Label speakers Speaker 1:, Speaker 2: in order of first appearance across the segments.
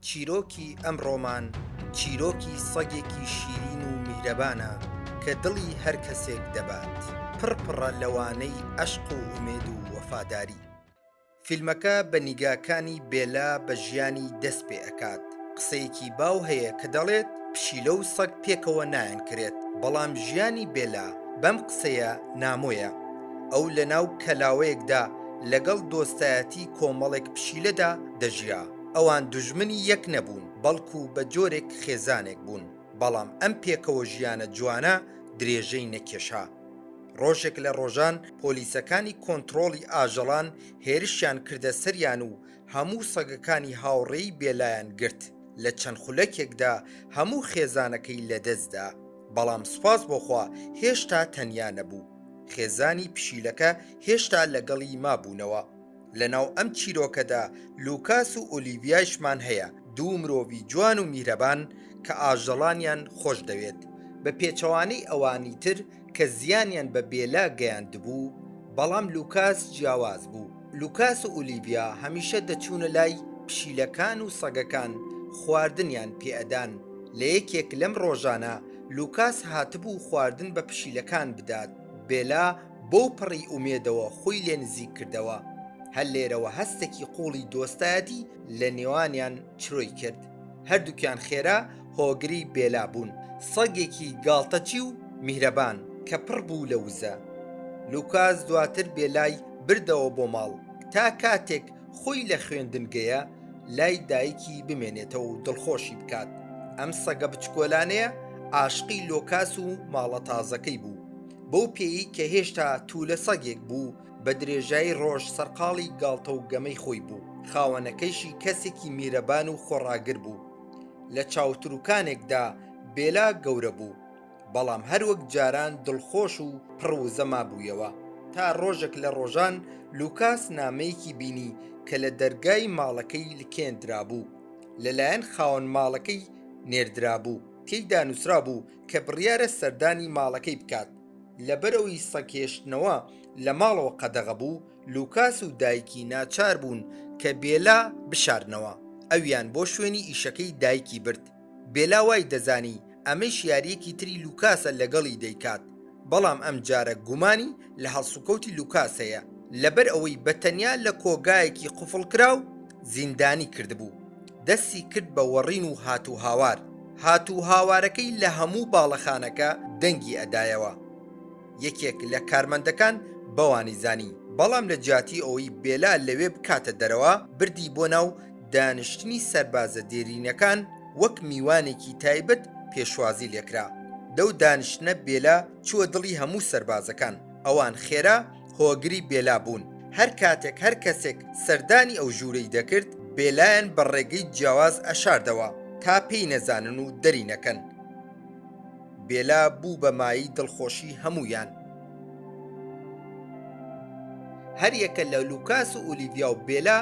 Speaker 1: چیرۆکی ئەمڕۆمان چیرۆکی سەگێکی شیرین و میهرەبانە کە دڵی هەر کەسێک دەبات، پڕ پڕە لە وانەی ئەشق و ئومێد و وەفاداری. فیلمەکە بە نیگاکانی بێلا بە ژیانی دەست پێ ئەکات، قسەیەکی باو هەیە کە دەڵێت پشیلە و سەگ پێکەوە نایانکرێت، بەڵام ژیانی بێلا بەم قسەیە نامۆیە. ئەو لەناو کەلاوەیەکدا لەگەڵ دۆستایەتی کۆمەڵێک پشیلەدا دەژیا. ئەوان دوژمنی یەک نەبوون، بەڵکو بە جۆرێک خێزانێک بوون، بەڵام ئەم پێکەوە ژیانە جوانە درێژەی نەکێشا. ڕۆژێک لە ڕۆژان پۆلیسەکانی کۆنتڕۆڵی ئاژەڵان هێرشیان کردە سەریان و هەموو سەگەکانی هاوڕێی بێلایان گرت، لە چەند خولەکێکدا هەموو خێزانەکەی لەدەستدا، بەڵام سوپاس بۆ خوا هێشتا تەنیا نەبوو، خێزانی پشیلەکە هێشتا لەگەڵی مابوونەوە. لەناو ئەم چیرۆکەدا لوکاس و ئۆلیڤیایشمان هەیە، دوو مرۆڤی جوان و میهرەبان کە ئاژەڵانیان خۆش دەوێت، بە پێچەوانەی ئەوانی تر کە زیانیان بە بێلا گەیاندبوو، بەڵام لوکاس جیاواز بوو. لوکاس و ئۆلیڤیا هەمیشە دەچوونە لای پشیلەکان و سەگەکان خواردنیان پێ ئەدان، لە یەکێک لەم ڕۆژانە لوکاس هاتبوو خواردن بە پشیلەکان بدات، بێلا بەو پەڕی ئومێدەوە خۆی لێ نزیک کردەوە. هەر لێرەوە هەستێکی قووڵی دۆستایەتی لە نێوانیان چرۆی کرد. هەردووکیان خێرا هۆگری بێلا بوون. سەگێکی گاڵتەچی و میهرەبان کە پڕ بوو لە وزە. لوکاس دواتر بێلای بردەوە بۆ ماڵ تا کاتێک خۆی لە خوێندنگەیە لای دایکی بمێنێتەوە و دڵخۆشی بکات. ئەم سەگە بچکۆلانەیە عاشقی لۆکاس و ماڵە تازەکەی بوو. بەو پێیەی کە هێشتا توولە سەگێک بوو، بە درێژایی ڕۆژ سەرقاڵی گاڵتە و گەمەی خۆی بوو، خاوەنەکەیشی کەسێکی میرەبان و خۆڕاگر بوو. لە چاوتروکانێکدا بێلا گەورە بوو، بەڵام هەر وەک جاران دڵخۆش و پڕ وزە مابوویەوە. تا ڕۆژێک لە ڕۆژان لوکاس نامەیەکی بینی کە لە دەرگای ماڵەکەی لکێندرابوو، لەلایەن خاوەن ماڵەکەی نێردرابوو، تێیدا نووسرابوو کە بڕیارە سەردانی ماڵەکەی بکات، لەبەرئەوەی سەگ هێشتنەوە لە ماڵەوە قەدەغە بوو، لوکاس و دایکی ناچار بوون کە بێلا بشارنەوە، ئەویان بۆ شوێنی ئیشەکەی دایکی برد، بێلا وای دەزانی ئەمەیش یارییەکی تری لوکاسە لەگەڵی دەیکات، بەڵام ئەمجارە گومانی لە هەڵسوکەوتی لوکاس هەیە، لەبەرئەوەی بە تەنیا لە کۆگایەکی قوفڵکراو زیندانی کردبوو. دەستی کرد بە وەڕین و هاتوهاوار، هاتوهاوارەکەی لە هەموو باڵەخانەکە دەنگی ئەدایەوە. یەکێک لە کارمەندەکان بەوانی زانی، بەڵام لە جیاتی ئەوەی بێلا لەوێ بکاتە دەرەوە، بردی بۆ ناو دانیشتنی سەربازە دێرینەکان وەک میوانێکی تایبەت پێشوازی لێکرا. لەو دانیشتنە بێلا چووە دڵی هەموو سەربازەکان. ئەوان خێرا هۆگری بێلا بوون. هەر کاتێک هەر کەسێک سەردانی ئەو ژوورەی دەکرد، بێلایان بە ڕێگەی جیاواز ئەشاردەوە تا پێی نەزانن و دەری نەکەن. بێلا بوو بە مایەی دڵخۆشی هەموویان. هەریەکە لە لوکاس و ئۆلیڤیا و بێلا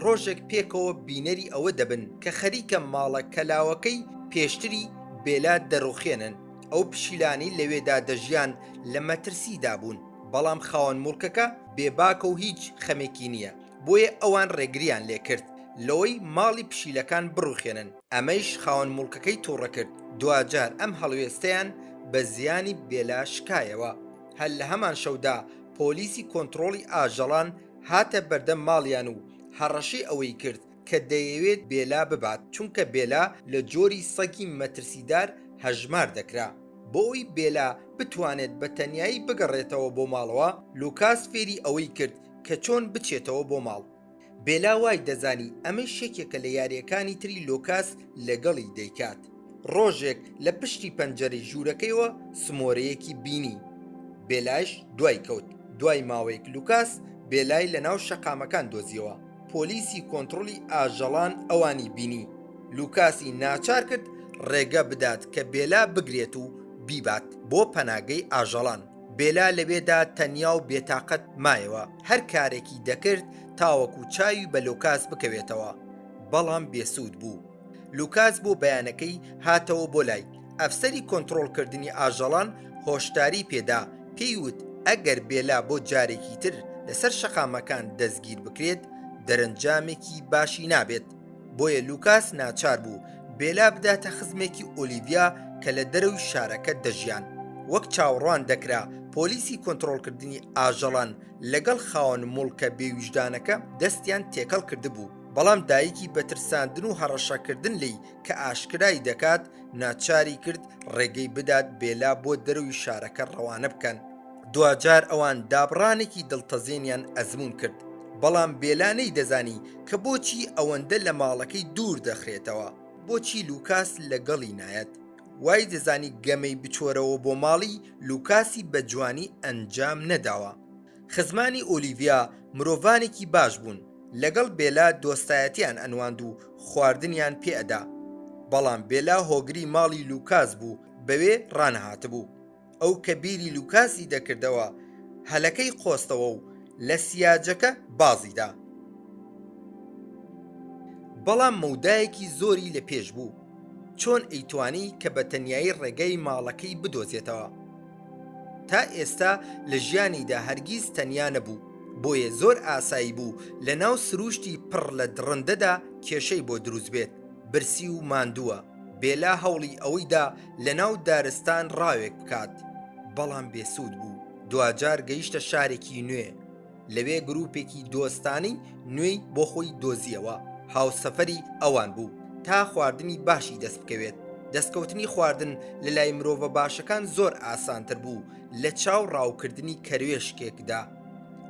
Speaker 1: ڕۆژێک پێکەوە بینەری ئەوە دەبن کە خەریکە ماڵە کەلاوەکەی پێشتری بێلا دەڕوخێنن. ئەو پشیلانەی لەوێدا دەژیان لە مەترسیدا بوون، بەڵام خاوەن موڵکەکە بێباکە و هیچ خەمێکی نییە، بۆیە ئەوان ڕێگریان لێکرد لەوەی ماڵی پشیلەکان بڕوخێنن، ئەمەیش خاوەن موڵکەکەی توڕە کرد، دواجار ئەم هەڵوێستەیان بە زیانی بێلا شکایەوە. هەر لە هەمان شەودا پۆلیسی کۆنتڕۆڵی ئاژەڵان هاتە بەردەم ماڵیان و هەڕەشەی ئەوەی کرد کە دەیەوێت بێلا ببات، چونکە بێلا لە جۆری سەگی مەترسیدار هەژمار دەکرا. بۆ ئەوەی بێلا بتوانێت بە تەنیایی بگەڕێتەوە بۆ ماڵەوە، لوکاس فێری ئەوەی کرد کە چۆن بچێتەوە بۆ ماڵ. بێلا وای دەزانی ئەمەیش یەکێکە لە یارییەکانی تری لوکاس لەگەڵی دەیکات. ڕۆژێک لە پشتی پەنجەرەی ژوورەکەیەوە سمۆرەیەکی بینی. بێلایش دوای کەوت. دوای ماوەیەک لوکاس بێلای لەناو شەقامەکان دۆزیەوە. پۆلیسی کۆنتڕۆڵی ئاژەڵان ئەوانی بینی، لوکاسی ناچار کرد ڕێگە بدات کە بێلا بگرێت و بیبات بۆ پەناگەی ئاژەڵان. بێلا لەوێدا تەنیا و بێتاقەت مایەوە، هەر کارێکی دەکرد تاوەکو چاوی بە لوکاس بکەوێتەوە، بەڵام بێسوود بوو. لوکاس بۆ بەیانەکەی هاتەوە بۆ لای، ئەفسەری کۆنتڕۆڵکردنی ئاژەڵان هۆشداری پێدا، پێی وت ئەگەر بێلا بۆ جارێکی تر لەسەر شەقامەکان دەستگیر بکرێت، دەرەنجامێکی باشی نابێت. بۆیە لوکاس ناچار بوو بێلا بداتە خزمێکی ئۆلیڤیا کە لە دەرەوی شارەکە دەژیان. وەک چاوەڕوان دەکرا، پۆلیسی کۆنترۆڵکردنی ئاژەڵان لەگەڵ خاوەن موڵکە بێویژدانەکە دەستیان تێکەڵ کردبوو، بەڵام دایکی بە ترساندن و هەڕەشەکردن لێی کە ئاشکرای دەکات، ناچاری کرد ڕێگەی بدات بێلا بۆ دەرەوی شارەکە ڕەوانە بکەن. دواجار ئەوان دابڕانێکی دڵتەزێنیان ئەزموون کرد، بەڵام بێلا نەیدەزانی کە بۆچی ئەوەندە لە ماڵەکەی دوور دەخرێتەوە، بۆچی لوکاس لەگەڵی نایەت، وای دەزانی گەمەی بچۆرەوە بۆ ماڵی لوکاسی بە جوانی ئەنجام نەداوە. خزمانی ئۆلیڤیا مرۆڤانێکی باش بوون، لەگەڵ بێلا دۆستایەتیان ئەنواند و خواردنیان پێ ئەدا، بەڵام بێلا هۆگری ماڵی لوکاس بوو بەوێ ڕانەهاتبوو. ئەو کە بیری لوکاسی دەکردەوە هەلەکەی قۆستەوە و لە سیاجەکە بازی دا. بەڵام مەودایەکی زۆری لە پێش بوو. چۆن ئەیتوانی کە بە تەنیایی ڕێگای ماڵەکەی بدۆزێتەوە؟ تا ئێستا لە ژیانیدا هەرگیز تەنیا نەبوو، بۆیە زۆر ئاسایی بوو لە ناو سرووشتی پڕ لە دڕندەدا کێشەی بۆ دروست بێت. برسی و ماندووە. بێلا هەوڵی ئەوەی دا لەناو دارستان ڕاوێک بکات، بەڵام بێسوود بوو. دواجار گەیشتە شارێکی نوێ. لەوێ گرووپێکی دۆستانەی نوێی بۆ خۆی دۆزییەوە. هاوسەفەری ئەوان بوو تا خواردنی باشی دەست بکەوێت. دەستکەوتنی خواردن لە لای مرۆڤە باشەکان زۆر ئاسانتر بوو لە چاو ڕاوکردنی کەروێشکێکدا.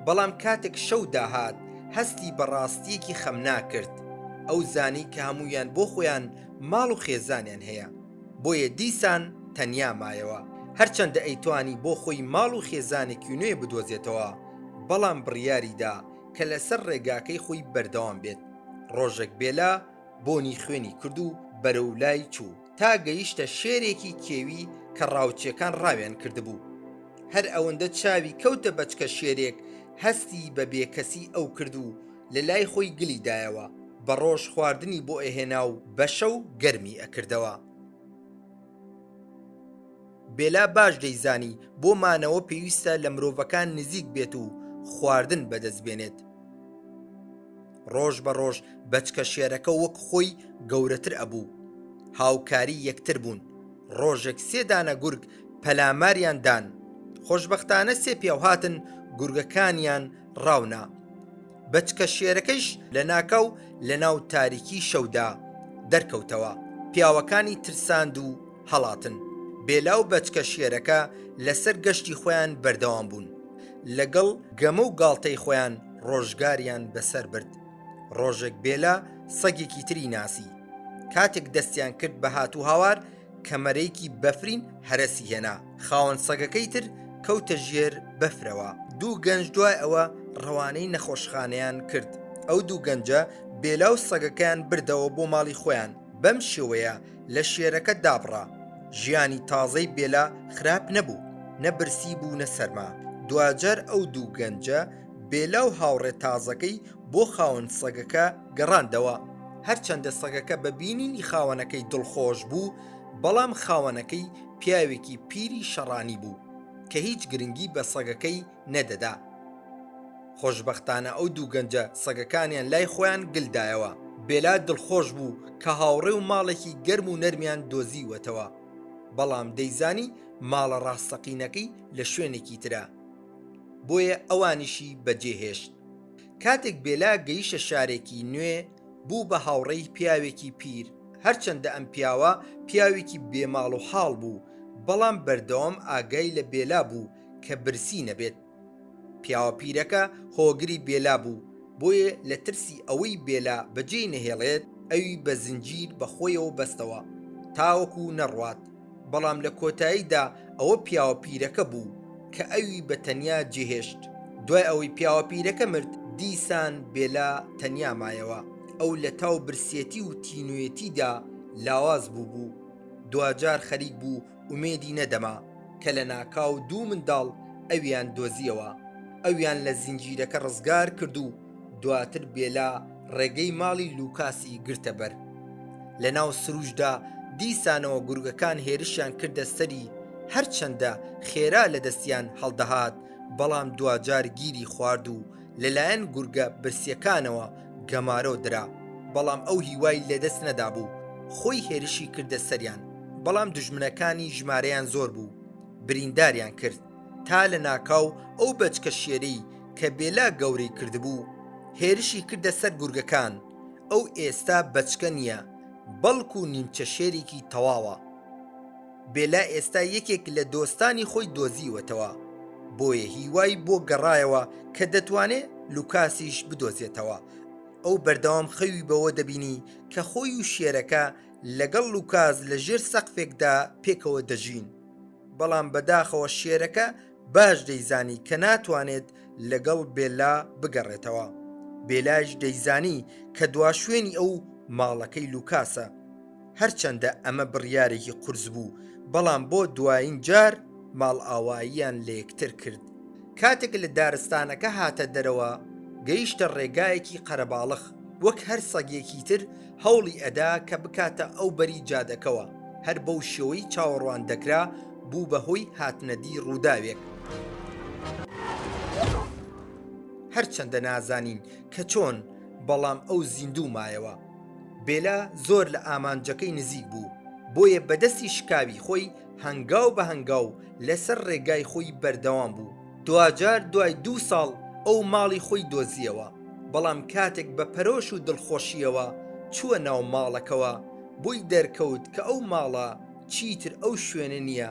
Speaker 1: بەڵام کاتێک شەو داهات هەستی بە ڕاستییەکی خەمناک کرد. ئەو زانی کە هەموویان بۆ خۆیان ماڵ و خێزانیان هەیە. بۆیە دیسان تەنیا مایەوە. هەرچەندە ئەیتوانی بۆ خۆی ماڵ و خێزانێکی نوێ بدۆزێتەوە، بەڵام بڕیاری دا کە لەسەر ڕێگاکەی خۆی بەردەوام بێت. ڕۆژێک بێلا بۆنی خوێنی کرد و بەرەو لای چوو تا گەیشتە شێرێکی کێوی کە ڕاوچیەکان ڕاویان کردبوو. هەر ئەوەندە چاوی کەوتە بەچکە شێرێک هەستی بە بێکەسی ئەو کرد و لە لای خۆی گلی دایەوە، بە ڕۆژ خواردنی بۆ ئەهێنا و بە شەو گەرمی ئەکردەوە. بێلا باش دەیزانی بۆ مانەوە پێویستە لە مرۆڤەکان نزیک بێت و خواردن بەدەست بێنێت. ڕۆژ بە ڕۆژ بەچکە شێرەکە وەک خۆی گەورەتر ئەبوو. هاوکاری یەکتر بوون. ڕۆژێک سێ دانە گورگ پەلاماریان دان. خۆشبەختانە سێ پیاو هاتن گورگەکانیان ڕاونا. بەچکە شێرەکەیش لەناکاو لەناو تاریکی شەودا دەرکەوتەوە، پیاوەکانی ترساند و هەڵاتن. بێلا و بەچکە شێرەکە لەسەر گەشتی خۆیان بەردەوام بوون. لەگەڵ گەمە و گاڵتەی خۆیان ڕۆژگاریان بەسەر برد. ڕۆژێک بێلا سەگێکی تری ناسی. کاتێک دەستیان کرد بە هات و هاوار، کەمەرەیەکی بەفرین هەرەسی هێنا، خاوەن سەگەکەی تر کەوتە ژێر بەفرەوە. دوو گەنج دوای ئەوە ڕەوانەی نەخۆشخانەیان کرد. ئەو دوو گەنجە بێلا و سەگەکەیان بردەوە بۆ ماڵی خۆیان، بەم شێوەیە لە شێرەکە دابڕا. ژیانی تازەی بێلا خراپ نەبوو، نە برسی بوو نە سەرما. دواجار ئەو دوو گەنجە بێلا و هاوڕێ تازەکەی بۆ خاوەن سەگەکە گەڕاندەوە. هەرچەندە سەگەکە بە بینینی خاوەنەکەی دڵخۆش بوو، بەڵام خاوەنەکەی پیاوێکی پیری شەڕانی بوو، کە هیچ گرنگی بە سەگەکەی نەدەدا. خۆشبەختانە ئەو دوو گەنجە سەگەکانیان لای خۆیان گل دایەوە. بێلا دڵخۆش بوو کە هاوڕێ و ماڵێکی گەرم و نەرمیان دۆزیوەتەوە، بەڵام دەیزانی ماڵە ڕاستەقینەکەی لە شوێنێکی ترە، بۆیە ئەوانیشی بەجێهێشت. کاتێک بێلا گەیشتە شارێکی نوێ، بوو بە هاوڕێی پیاوێکی پیر، هەرچەندە ئەم پیاوە پیاوێکی بێ ماڵ و حاڵ بوو، بەڵام بەردەوام ئاگای لە بێلا بوو کە برسی نەبێت. پیاوە پیرەکە هۆگری بێلا بوو، بۆیە لە ترسی ئەوەی بێلا بەجێی نەهێڵێت، ئەوی بە زنجیر بە خۆیەوە بەستەوە تاوەکو نەڕوات. بەڵام لە کۆتاییدا ئەوە پیاوە پیرەکە بوو کە ئەوی بە تەنیا جێهێشت. دوای ئەوەی پیاوە پیرەکە مرد، دیسان بێلا تەنیا مایەوە. ئەو لە تاو برسێتی و تینوێتیدا لاواز بووبوو. دواجار خەریک بوو ئومێدی نەدەما کە لەناکاو دوو منداڵ ئەویان دۆزییەوە. ئەویان لە زنجیرەکە ڕزگار کرد و دواتر بێلا ڕێگەی ماڵی لوکاسی گرتە بەر. لە ناو سروشتدا دیسانەوە گورگەکان هێرشیان کردە سەری، هەرچەندە خێرا لە دەستیان هەڵدەهات، بەڵام دواجار گیری خوارد و لەلایەن گورگە برسییەکانەوە گەمارۆ درا. بەڵام ئەو هیوای لەدەست نەدابوو، خۆی هێرشی کردە سەریان، بەڵام دوژمنەکانی ژمارەیان زۆر بوو، برینداریان کرد، تا لەناکاو ئەو بەچکە شێرەی کە بێلا گەورەی کردبوو، هێرشی کردە سەر گورگەکان، ئەو ئێستا بەچکە نییە، بەڵکو نیمچە شێرێکی تەواوە. بێلا ئێستا یەکێک لە دۆستانی خۆی دۆزیوەتەوە، بۆیە هیوای بۆ گەڕایەوە کە دەتوانێ لوکاسیش بدۆزێتەوە. ئەو بەردەوام خەوی بەوە دەبینی کە خۆی و شێرەکە لەگەڵ لوکاس لە ژێر سەقفێکدا پێکەوە دەژین. بەڵام بەداخەوە شێرەکە باش دەیزانی کە ناتوانێت لەگەڵ بێلا بگەڕێتەوە. بێلایش دەیزانی کە دوا شوێنی ئەو ماڵەکەی لوکاسە. هەرچەندە ئەمە بڕیارێکی قورس بوو، بەڵام بۆ دوایین جار ماڵئاواییان لە یەکتر کرد. کاتێک لە دارستانەکە هاتە دەرەوە، گەیشتە ڕێگایەکی قەرەباڵخ، وەک هەر سەگێکی تر هەوڵی ئەدا کە بکاتە ئەو بەری جادەکەوە، هەر بەو شێوەی چاوەڕوان دەکرا بوو بە هۆی هاتنەدی ڕووداوێک. هەرچەندە نازانین کە چۆن، بەڵام ئەو زیندوو مایەوە. بێلا زۆر لە ئامانجەکەی نزیک بوو، بۆیە بە دەستی شکاوی خۆی هەنگاو بە هەنگاو لەسەر ڕێگای خۆی بەردەوام بوو. دواجار دوای دوو ساڵ ئەو ماڵی خۆی دۆزییەوە، بەڵام کاتێک بە پەرۆش و دڵخۆشییەوە چووە ناو ماڵەکەوە، بۆی دەرکەوت کە ئەو ماڵە چیتر ئەو شوێنە نییە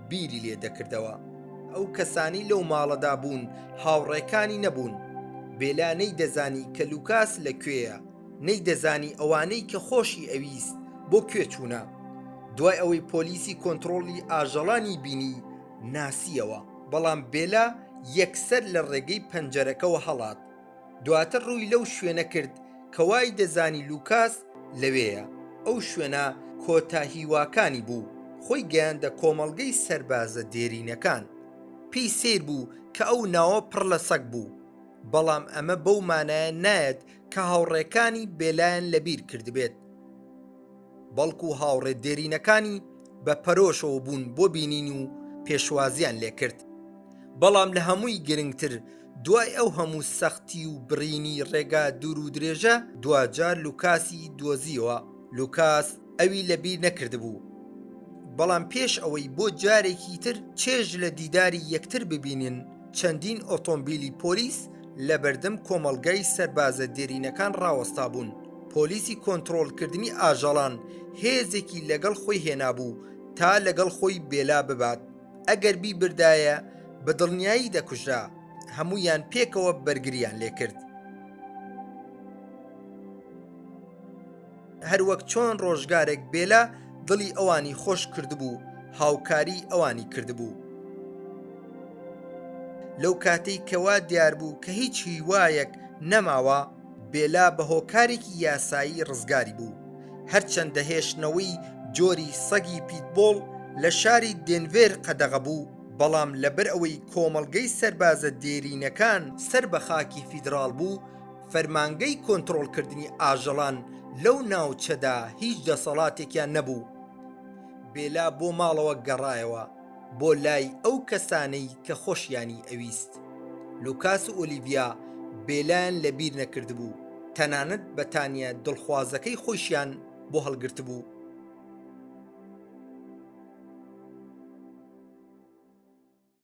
Speaker 1: بیری لێ دەکردەوە. ئەو کەسانەی لەو ماڵەدا بوون هاوڕێکانی نەبوون. بێلا نەیدەزانی کە لوکاس لە کوێیە. نەیدەزانی ئەوانەی کە خۆشی ئەویست بۆ کوێ چوونە. دوای ئەوەی پۆلیسی کۆنتڕۆڵی ئاژەڵانی بینی ناسییەوە، بەڵام بێلا یەکسەر لە ڕێگەی پەنجەرەکەوە هەڵات. دواتر ڕووی لەو شوێنە کرد کە وای دەزانی لوکاس لەوێیە. ئەو شوێنە کۆتا هیواکانی بوو، خۆی گەیاندە کۆمەڵگەی سەربازە دێرینەکان. پێی سەیر بوو کە ئەو ناوە پڕ لە سەگ بوو. بەڵام ئەمە بەو مانایە نایەت کە هاوڕێکانی بێلایان لەبیر کردبێت، بەڵکو هاوڕێ دێرینەکانی بە پەرۆشەوە بوون بۆ بینین و پێشوازیان لێکرد. بەڵام لە هەمووی گرنگتر دوای ئەو هەموو سەختی و بڕینی ڕێگا دوور و درێژە دواجار لوکاسی دۆزیەوە، لوکاس ئەوی لەبیر نەکردبوو. بەڵام پێش ئەوەی بۆ جارێکی تر چێژ لە دیداری یەکتر ببینن، چەندین ئۆتۆمبیلی پۆلیس لەبەردەم کۆمەڵگای سەربازە دێرینەکان ڕاوەستابوون، پۆلیسی کۆنتڕۆڵکردنی ئاژەڵان هێزێکی لەگەڵ خۆی هێنابوو تا لەگەڵ خۆی بێلا ببات، ئەگەر بیبردایە بە دڵنیایی دەکوژرا، هەموویان پێکەوە بەرگریان لێکرد. هەروەک چۆن ڕۆژگارێک بێلا دڵی ئەوانی خۆش کردبوو، هاوکاری ئەوانی کردبوو. لەو کاتەی کە وا دیار بوو کە هیچ هیوایەک نەماوە، بێلا بە هۆکارێکی یاسایی ڕزگاری بوو. هەرچەندە هێشتنەوەی جۆری سەگی پیتبۆڵ لە شاری دێنڤێر قەدەغە بوو، بەڵام لەبەر ئەوەی کۆمەڵگەی سەربازە دێرینەکان سەر بە خاکی فیدراڵ بوو، فەرمانگەی کۆنتڕۆڵکردنی ئاژەڵان لەو ناوچەدا هیچ دەسەڵاتێکیان نەبوو. بێلا بۆ ماڵەوە گەڕایەوە، بۆ لای ئەو کەسانەی کە خۆشیانی ئەویست. لوکاس و ئۆلیڤیا بێلایان لەبیر نەکردبوو، تەنانەت بەتانییە دڵخوازەکەی خۆیشیان بۆ هەڵگرتبوو.